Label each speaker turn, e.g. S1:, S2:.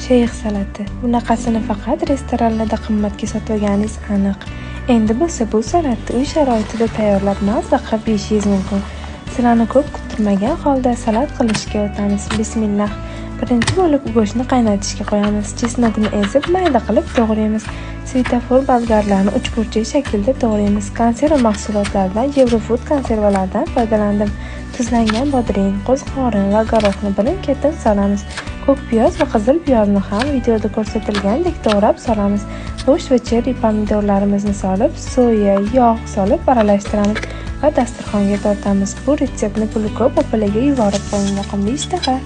S1: Sheyx salati. Bunaqasini faqat restoranlarda qimmatga sotolganingiz aniq. Endi bo'lsa bu salatni uy sharoitida tayyorlab mazza qilib yeyishingiz mumkin. Sizlarni ko'p kuttirmagan holda salat qilishga o'tamiz. Bismillah. Birinchi bo'lib go'shtni qaynatishga qo'yamiz. Chesnokni ezib mayda qilib to'g'raymiz. Svetofor bolgarlarni uchburchak shaklda to'g'raymiz. Konserva mahsulotlaridan Yevrofood konservalaridan foydalandim. Tuzlangan bodring, qo'ziqorin va garohni birin-ketin solamiz. Ko'k piyoz va qizil piyozni ham videoda ko'rsatilgandek to'g'rab solamiz. Go'sht va cherri pomidorlarimizni solib, soya, yog' solib aralashtiramiz va dasturxonga tortamiz. Bu retseptni puli ko'p opalarga yuborib qo'ying. Yoqimli ishtaha.